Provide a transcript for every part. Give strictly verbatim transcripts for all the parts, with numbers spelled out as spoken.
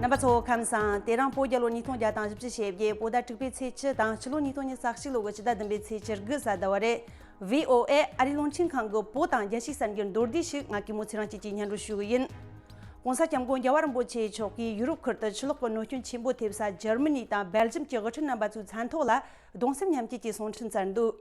རྣམ་པ་ཚོ་ཁམས་བཟང་། དེ་རིང་བོད་རྒྱལ་ལོ་ཉིས་སྟོང་བརྒྱ་དང་བཞི་བཅུ་ཞེ་བརྒྱད། བོད་ཟླ་དྲུག་པའི་ཚེས་བཅུ་དང་ཕྱི་ལོ་ཉིས་སྟོང་ཉི་ཤུ་རྩ་གཅིག་ལོ་གི་ཕྱི་ཟླ་བདུན་པའི་ཚེས་བཅུ་དགུ་གཟའ་ཟླ་བ་རེད། བྷི་ཨོ་ཨེ་ཨ་རིའི་རླུང་འཕྲིན་ཁང་གི་བོད་དང་རྒྱལ་སྤྱིའི་གསར་འགྱུར་མདོར་བསྡུས་ཤིག་ང་གི་མོ་ཚེ་རིང་སྐྱིད་ཀྱིས་སྙན་སྒྲོན་ཞུ་གི་ཡིན། ༸གོང་ས་༸སྐྱབས་མགོན་རྒྱལ་བ་རིན་པོ་ཆེ་མཆོག་གིས་ཡུ་རོབ་ཁུལ་དུ་ཆུ་ལོག་གི་གནོད་སྐྱོན་ཆེན་པོ་ཐེབས་ས་འཇར་མ་ནི་དང་སྦེལ་ཇམ་གྱི་དབུ་ཁྲིད་རྣམ་པ་ཚོའི་མཚན་ཐོག་ལ་གདུང་སེམས་མཉམ་སྐྱེད་ཀྱི་གསུང་འཕྲིན་བསྩལ་འདུག་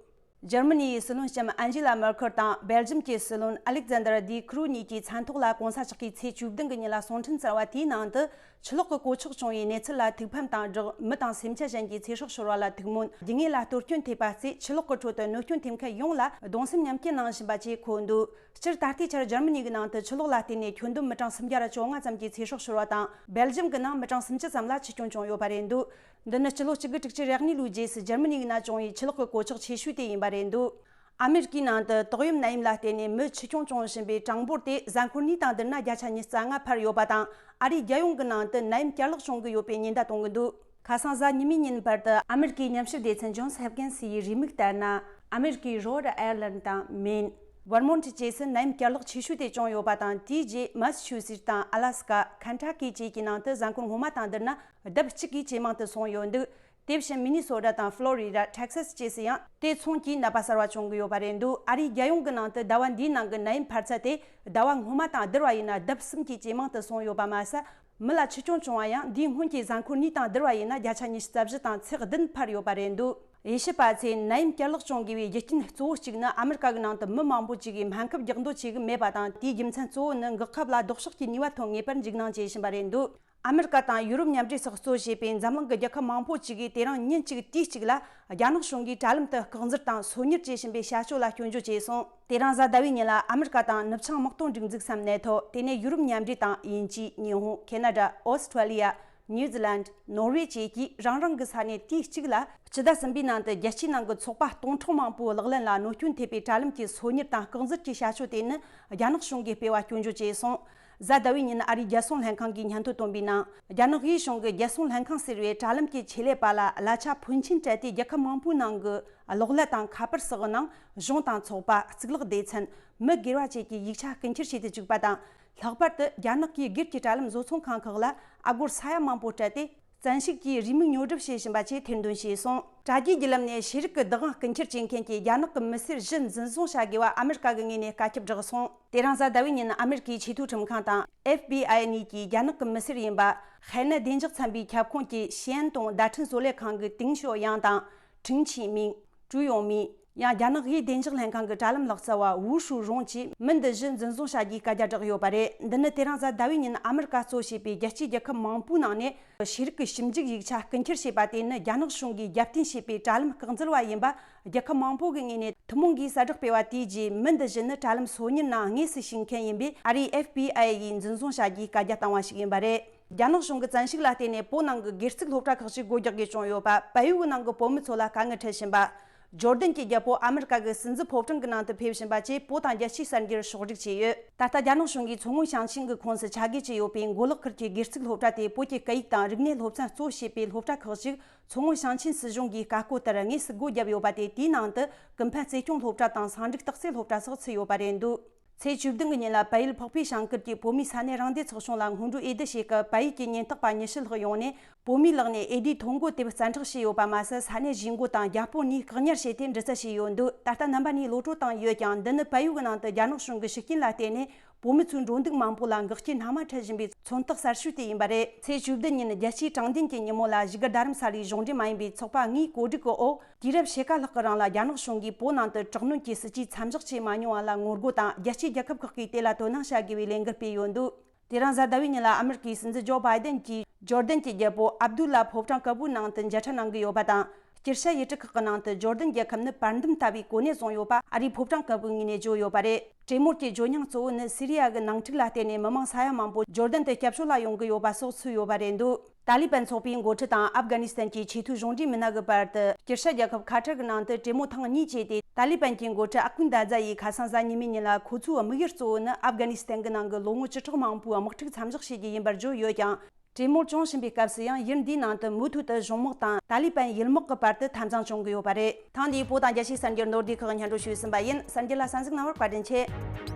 འཇར་མ་ནི་ཡི་སྲིད་བློན་ལྕམ་ཨན་ཇི་ལ་མེར་ཁེལ་དང་སྦེལ་ཇམ་གྱི་སྲིད་བློན་ཨ་ལེག་ཛན་དར་དི་ཁུ་རུ་གཉིས་ཀྱི་མཚན་ཐོག་ལ་༸གོང་ས་མཆོག་གིས་ཚེས་བཅུ་བདུན་གྱི་ཉིན་ལ་གསུང་འཕྲིན་བསྩལ་བ་དེའི་ནང་དུ། ཆུ་ལོག་གི་གོད་ཆག་བྱུང་བའི་གནས་ཚུལ་ལ་ཐུགས་ཕམ་དང་སྦྲགས། མི་དང་སེམས་ཅན་གཞན་གྱི་ཚེ་སྲོག་ཤོར་བ་ལ་ཐུགས་སྨོན། རྒྱུ་དངོས་ལ་གཏོར་སྐྱོན་ཐེབས་པ་བཅས་ཆུ་ལོག་གི་ཁྲོད་དུ་གནོད་སྐྱོན་ཐེབས་མཁན་ཡོངས་ལ་གདུང་སེམས་མཉམ་སྐྱེད་གནང་བཞིན་པ་བཅས་འཁོད་འདུག་སྤྱིར་ད་ལྟའི་ཆར་འཇར་མ་ནི་གི་ནང་དུ་ཆུ་ལོག་ལ་བརྟེན་ནས་ཁྱོན་བསྡོམས་མི་གྲངས་སུམ་བརྒྱ་ར་བཅོ་ལྔ་ཙམ་གྱི་ཚེ་སྲོག་ཤོར་བ་དང་། སྦེལ་ཇམ་གྱི་ནང་མི་གྲངས་སུམ་ཅུ་ཙམ་ལ་འཆི་སྐྱོན་བྱུང་ཡོད་པ་རེད་འདུག་འདི་ནི་སྤྱི་ལོ་གཅིག་དགུ་དྲུག་ཅུ་རེ་གཉིས་ལོའི་རྗེས་སུ་འཇར་མ་ནི་གི་ནང་བྱུང་བའི་ཆུ་ལོག་གི་གོད་ཆག་ཆེ་ཤོས་དེ་ཡིན་པ་རེད་འདུག་ཨ་མེ་རི་ཀའི་ནང་དུ་ཏོག་དབྱིབས་ནད་ཡམས་ལ་བརྟེན་ནས་མི་འཆི་སྐྱོན་བྱུང་བཞིན་པའི་གྲངས་འབོར་དེ་གཟའ་འཁོར་གཉིས་དང་བསྡུར་ན་བརྒྱ་ཆ་ཉི་ཤུ་རྩ་ལྔ་འཕར་ཡོད་པ་དང་། ཨ་རིའི་རྒྱལ་ཡོངས་ཀྱི་ནང་དུ་ནད་ཡམས་བསྐྱར་ལོག་བྱུང་གི་ཡོད་པའི་ཉེན་བརྡ་གཏོང་གི་འདུག་ཁ་སང་གཟའ་ཉི་མའི་ཉིན་བར་དུ་ཨ་མེ་རི་ཀའི་ཉམས་ཞིབ་སྡེ་ཚན་ཇོན་སི་ཧོབ་ཀིན་སི་ཡི་རེའུ་མིག་ལྟར་ན། ཨ་མེ་རི་ཀའི་རོ་ཌ་ཨའི་ལན་དང་མེན། ཝར་མོན་ཊི་བཅས་སུ་ནད་ཡམས་བསྐྱར་ལོག་ཆེ་ཤོས་དེ་བྱུང་ཡོད་པ་དང་། དེའི་རྗེས་མ་སི་ཆུ་སིད་དང་ཨ་ལ་སི་ཀ། ཁན་ཊ་ཀི་བཅས་ཀྱི་ནང་དུ་གཟའ་འཁོར་སྔོན་མ་དང་བསྡུར་ན་ལྡབ་གཅིག་གིས་ཇེ་མང་དུ་སོང་ཡོད་འདུག་དེ་བཞིན་མི་ནི་སོ་ཊ་དང་ཕློ་རི་ཌ། ཊེག་སཱ་སི་བཅས་སུ་ཡང་དེ་མཚུངས་ཀྱིས་ནད་པ་གསར་བ་བྱུང་གི་ཡོད་པ་རེད་འདུག་ཨ་རིའི་རྒྱལ་ཡོངས་ཀྱི་ནང་དུ་ཟླ་བ་འདིའི་ནང་གི་ནད་ཡམས་འཕར་ཚད་དེ་ཟླ་བ་སྔོན་མ་དང་བསྡུར་བ་ཡིན་ན་ལྡབ་གསུམ་གྱིས་ཇེ་མང་དུ་སོང་ཡོད་པ་མ་ཟད། མི་ལ་འཆི་སྐྱོན་བྱུང་བ་ཡང་འདིའི་སྔོན་གྱི་གཟའ་འཁོར་གཉིས་དང་བསྡུར་བ་ཡིན་ན་བརྒྱ་ཆ་ཉི་ཤུ་རྩ་བཞི་དང་ཚེག་བདུན་འཕར་ཡོད་པ་རེད་འདུག་དབྱེ་ཞིབ་པ་ཚོས་ནད་ཡམས་བསྐྱར་ལོག་བྱུང་དགོས་པའི་རྒྱུ་རྐྱེན་གཙོ་བོ་གཅིག་ནི་ཨ་མི་རི་ཀ་གི་ནང་དུ་མི་མང་པོ་ཅིག་གིས་སྨན་ཁབ་རྒྱག་འདོད་བྱེད་ཀྱི་མེད་པ་དང་། དེའི་རྒྱུ་མཚན་གཙོ་བོ་ནི་འགོག་ཁབ་ལ་ལྡོག་ཕྱོགས་ཀྱི་ནུས་པ་ཐོན་ངེས་པར་འཇིགས་སྣང་བྱེད་བཞིན་པ་རེད་འདུག་ཨ་མི་རི་ཀ་དང་ཡུ་རོབ་མཉམ་འབྲེལ་སོགས་གཙོ་བྱས་པའི་འཛམ་གླིང་གི་རྒྱལ་ཁབ་མང་པོ་ཅིག་གིས་དེ་རིང་ཉིན་གཅིག་དུས་གཅིག་ལ་རྒྱ་ནག་གཞུང་གིས་དྲ་ལམ་དུ་བཀག་འཛུལ་དང་སོ་ཉར་བྱེད་བཞིན་པའི་བྱ་སྤྱོད་ལ་སྐྱོན་བརྗོད་བྱས་སོང་། དེ་རིང་གཟའ་ཟླ་བའི་ཉིན་ལ་ཨ་མི་རི་ཀ་དང་ནུབ་བྱང་དམག་དོན་སྒྲིག་འཛུགས་སམ་ནེ་ཐོ། དེ་ནས་ཡུ་རོབ་མཉམ་འབྲེལ་དང་དབྱིན་ཇི། ཉི་ཧོང་། ཁེ་ན་ཌ། ཨོ་སི་ཁྲུ་ལི་ཡ། ནིའུ་ཛི་ལན། ནོར་ཝེ་བཅས་ཀྱིས་རང་རང་གི་ས་ནས་དུས་གཅིག་ལ་སྤྱི་ཟླ་གསུམ་པའི་ནང་དུ་རྒྱལ་སྤྱིའི་ནང་གི་ཚོགས་པ་སྟོང་ཕྲག་མང་པོའི་ལག་ལེན་ལ་གནོད་སྐྱོན་ཐེབས་པའི་དྲ་ལམ་གྱི་སོ་ཉར་དང་བཀག་འཛུལ་གྱི་བྱ་སྤྱོད་དེ་ནི་རྒྱ་ནག་གཞུང་གིས་སྤེལ་བ་སྐྱོན་བརྗོད་བྱས་སོང་། གཟའ་ཟླ་བའི་ཉིན་ཨ་རིའི་རྒྱལ་སྲུང་ལྷན་ཁང་གིས་སྙན་ཐོ་བཏོན་པའི་ནང་། རྒྱ་ནག་དབུས་གཞུང་གིས་རྒྱལ་སྲུང་ལྷན་ཁང་ཟེར་བའི་དྲ་ལམ་གྱི་ཆེད་ལས་པ་ལ་གླ་ཆ་ཕོན་ཆེན་སྤྲད་དེ་རྒྱལ་ཁབ་མང་པོའི་ནང་གི་གློག་ཀླད་དང་ཁ་པར་སོགས་ནང་གཞུང་དང་ཚོགས་པ། གཙུག་ལག་སྡེ་ཚན། མི་སྒེར་བ་བཅས་ཀྱི་ཡིག་ཆ་རྐུ་འཁྱེར་བྱེད་དུ་བཅུག་པ་དང་། ལྷག་པར་དུ་རྒྱ་ནག་གིས་སྒེར་གྱི་དྲ་ལམ་བཟོ་ཚོང་ཁང་ཁག་ལ་ཨ་སྒོར་ས་ཡ་མང་པོ་སྤྲད་དེ། བཙན་ཤུགས་ཀྱིས་རེའུ་མིག་ཉོ་སྒྲུབ་བྱེད་བཞིན་པ་བཅས་ཐེར་འདོན་བྱས་སོང་། དྲ་རྒྱའི་བརྒྱུད་ལམ་ནས་ཤེས་རིག་གི་བདག་དབང་རྐུ་འཁྱེར་བྱེད་མཁན་གྱི་རྒྱ་ནག་གི་མི་སེར་བཞི་འཛིན་བཟུང་བྱ་དགོས་པ་ཨ་མི་རི་ཀ་གི་ངོས་ནས་བཀའ་ཁྱབ་བསྒྲགས་སོང་། དེ་རིང་གཟའ་ཟླ་བའི་ཉིན་ཨ་མི་རི་ཀའི་ཆེས་མཐོའི་ཁྲིམས་ཁང་དང་ཨེཕ་བི་ཨའི་གཉིས་ཀྱིས་རྒྱ་ནག་གི་མི་སེར་ཡིན་པ། ཧའེ་ནན་བདེ་འཇགས་ཚན་པའི་ཁྱབ་ཁོངས་ཀྱི་ཤེས་ཡོན་དང་བརྡ་འཕྲིན་བཟོ་ལས་ཁང་གི་ཏིང་ཞོ་ཡང་དང་། ཁྲིན་ཆི་མིང་། ཀྲུའུ་ཡོང་མི། ཡང་རྒྱ་ནག་དབུས་བདེ་འཇགས་ལྷན་ཁང་གི་དྲ་ལམ་ལག་རྩལ་བ་ཝུའུ་ཧྲུའུ་རོང་བཅས་མི་འདི་བཞི་འཛིན་བཟུང་བྱ་རྒྱུའི་བཀའ་རྒྱ་བསྒྲགས་ཡོད་པ་རེད། འདི་ནི་དེ་རིང་གཟའ་ཟླ་བའི་ཉིན་ཨ་མི་རི་ཀ་གཙོ་བྱས་པའི་རྒྱལ་སྤྱིའི་རྒྱལ་ཁབ་མང་པོའི་ནང་ནས་ཤེས་རིག་གི་ཞིབ་འཇུག་ཡིག་ཆ་རྐུ་འཁྱེར་བྱས་པ་དེ་ནི་རྒྱ་ནག་གཞུང་གིས་རྒྱབ་རྟེན་བྱས་པའི་དྲ་ལམ་བཀག་འཛུལ་བ་ཡིན་པ་རྒྱལ་ཁབ་མང་པོ་གི་ངོས་ནས་ཐུན་མོང་གིས་གསལ་བསྒྲགས་སྤེལ་བ་དེའི་རྗེས། མི་འདི་བཞི་ནི་དྲ་ལམ་སོ་ཉར་ནང་དངོས་སུ་ཞུགས་མཁན་ཡིན་པས། ཨ་རིའི་ཨེཕ་བི་ཨའི་ཡིས་འཛིན་བཟུང་བྱ་རྒྱུའི་བཀའ་རྒྱ་བཏང་བ་ཞིག་ཡིན་པ་རེད། རྒྱ་ནག་གཞུང་གི་བཙན་ཤུགས་ལ་བརྟེན་ནས་བོད་ནང་གི་སྒེར་ཚུགས་སློབ་གྲྭ་ཁག་ཅིག་སྒོ་རྒྱག་དགོས་བྱུང་ཡོད་པ། བལ་ཡུལ་གྱི་ནང་གི་བོད་མི་ཚོ་ལ་དཀའ་ངལ་འཕྲད་བཞིན་པ། ཇོར་ཌན་གྱི་རྒྱལ་པོ་ཨ་མི་རི་ཀ་གི་སྲིད་འཛིན་ཕོ་བྲང་གི་ནང་དུ་ཕེབས་བཞིན་པ་བཅས་བོད་དང་རྒྱལ་སྤྱིའི་གསར་འགྱུར་ཕྱོགས་བསྒྲིགས་བྱས་ཡོད། ད་ལྟ་རྒྱ་ནག་གཞུང་གིས་མཚོ་སྔོན་ཞིང་ཆེན་གྱི་ཁོངས་སུ་ཆ་བགོས་བྱས་ཡོད་པའི་མགོ་ལོག་ཁུལ་གྱི་སྒེར་ཚུགས་སློབ་གྲྭ་དེ་བོད་ཀྱི་སྐད་ཡིག་དང་རིག་གནས་སློབ་ཚན་གཙོ་བྱས་པའི་སློབ་གྲྭ་ཁག་ཅིག་མཚོ་སྔོན་ཞིང་ཆེན་སྲིད་གཞུང་གིས་བཀའ་བཀོད་ལྟར་དངོས་སུ་སྒོ་བརྒྱབ་ཡོད་པ་དེ། དེའི་ནང་དུ་ཀུན་ཕན་རྩེ་སྐྱོང་སློབ་གྲྭ་དང་། སངས་རྒྱས་རྟགས་གསལ་སློབ་གྲྭ་སོགས་ཚུད་ཡོད་པ་རེད་འདུག་ཚེས་བཅུ་བདུན་གྱི་ཉིན་ལ་བལ་ཡུལ་འཕགས་པའི་བྱང་ཁུལ་གྱི་བོད་མིའི་ས་གནས་རང་བདེན་ཚོགས་ཆུང་ལ་སྔོན་འགྲོའི་འོས་བསྡུ་བྱེད་སྐབས། བལ་ཡུལ་གྱི་ཉེན་རྟོག་པ་ཉི་ཤུ་ལྷག་ཡོང་ནས་བོད་མིའི་ལག་ནས་འོས་བསྡུའི་ཐོ་འགོད་དེ་བཙན་འཕྲོག་བྱས་ཡོད་པ་མ་ཟད། ས་གནས་གཞིས་འགོ་དང་རྒྱ་སྤོ་གཉིས་བཀག་ཉར་བྱས་ཏེ་འདྲི་རྩད་བྱས་ཡོད་འདུག་ད་ལྟ་རྣམ་པ་གཉིས་གློད་གྲོལ་བཏང་ཡོད་ཀྱང་། འདི་ནི་བལ་ཡུལ་གྱི་ནང་དུ་རྒྱ་ནག་གཞུང་གི་ཤུགས་རྐྱེན་ལ་བརྟེན་ནས་བོད་མི་ཚོའི་འགྲོ་འདུག་མང་པོ་ལ་འགོག་རྐྱེན་སྣ་མང་འཕྲད་བཞིན་པའི་མཚོན་རྟགས་གསར་ཤོས་དེ་ཡིན་པ་རེད། ཚེས་བཅུ་བདུན་ཉིན་རྒྱལ་སྤྱིའི་དྲང་བདེན་གྱི་ཉིན་མོ་ལ་བཞུགས་སྒར་རྡ་རམ་ས་ལའི་གཞུང་འབྲེལ་མ་ཡིན་པའི་ཚོགས་པ་ལྔའི་གོ་སྒྲིག་གི་འོག་དུས་རབས་ཕྱེད་ཀ་ལྷག་གི་རིང་ལ་རྒྱ་ནག་གཞུང་གིས་བོད་ནང་དུ་དྲག་གནོན་གྱི་སྲིད་ཇུས་མཚམས་འཇོག་བྱས་མ་མྱོང་བ་ལ་ངོ་རྒོལ་དང་། རྒྱལ་སྤྱིའི་རྒྱལ་ཁབ་ཁག་གིས་དེ་ལ་དོ་སྣང་བྱ་དགོས་པའི་ལས་འགུལ་སྤེལ་ཡོད་འདུག་དེ་རིང་གཟའ་ཟླ་བའི་ཉིན་ལ་ཨ་མི་རི་ཀའི་སྲིད་འཛིན་ཇོ་བྷའི་ཌེན་གྱིས་ཇོར་ཌན་གྱི་རྒྱལ་པོ་ཨབ་དུ་ལ་ཕོ་བྲང་དཀར་པོའི་ནང་དུ་མཇལ་འཕྲད་གནང་གི་ཡོད་པ་དང་། སྤྱིར་ཤ་ཡུལ་གྲུ་ཁག་གི་ནང་དུ་ཇོར་ཌན་རྒྱལ་ཁབ་ནི་བར་འདུམ་ལྟ་བུའི་གོ་གནས་བཟུང་ཡོད་པ་ཨ་རིའི་ཕོ་བྲང་དཀར་པོའི་ངོས་ནས་བརྗོད་ཡོད་པ་རེད། གྲོས་མོལ་གྱི་བརྗོད་སྙིང་གཙོ་བོ་ནི་སི་རི་ཡ་གི་ནང་འཁྲུག་ལ་བརྟེན་ནས་མི་མང་ས་ཡ་མང་པོ་ཇོར་ཌན་དུ་སྐྱབས་བཅོལ་ལ་ཡོང་གི་ཡོད་པ་སོགས་ཚུད་ཡོད་པ་རེད་འདུག་ཏཱ་ལི་བན་ཚོགས་པའི་འགོ་ཁྲིད་དང་ཨབ་གྷ་ནི་སི་ཐན་གྱི་ཆེས་མཐོའི་གཞུང་འབྲེལ་མི་སྣ་གི་བར་དུ་སྤྱིར་ཤ་རྒྱལ་ཁབ་ཁ་ཐར་གྱི་ནང་དུ་གྲོས་མོལ་ཐེངས་གཉིས་བྱས་ཏེ། ཏཱ་ལི་བན་གྱི་འགོ་ཁྲིད་ཨ་ཀུན་དཱ་ཛ་ཡིས་ཁ་སང་གཟའ་ཉི་མའི་ཉིན་ལ་ཁོ་ཚོའི་དམིགས་ཡུལ་གཙོ་བོ་ནི་ཨབ་གྷ་ནི་སི་ཐན་གྱི་ནང་གི་ལོ་ངོ་བཅུ་ཕྲག་མང་པོའི་དམག་འཁྲུག་མཚམས་འཇོག་བྱེད་རྒྱུ་ཡིན་པར་བརྗོད་ཡོད་ཀྱང་། གྲོས་མོལ་བྱུང་བཞིན་པའི་སྐབས་སུ་ཡང་ཡུལ་འདིའི་ནང་དུ་མུ་མཐུད་དུ་གཞུང་དམག་དང་ཏཱ་ལི་བན་ཡུལ་དམག་གི་བར་དུ་འཐབ་འཛིང་བྱུང་གི་ཡོད་པ་རེད། ཐེངས་འདིའི་བོད་དང་རྒྱལ་སྤྱིའི་གསར་འགྱུར་མདོར་བསྡུས་ཁག་སྙན་སྒྲོན་ཞུས་ཟིན་པ་ཡིན། གསར་འགྱུར་ལ་གསན་གཟིགས་གནང་བར་བཀའ་དྲིན་ཆེ།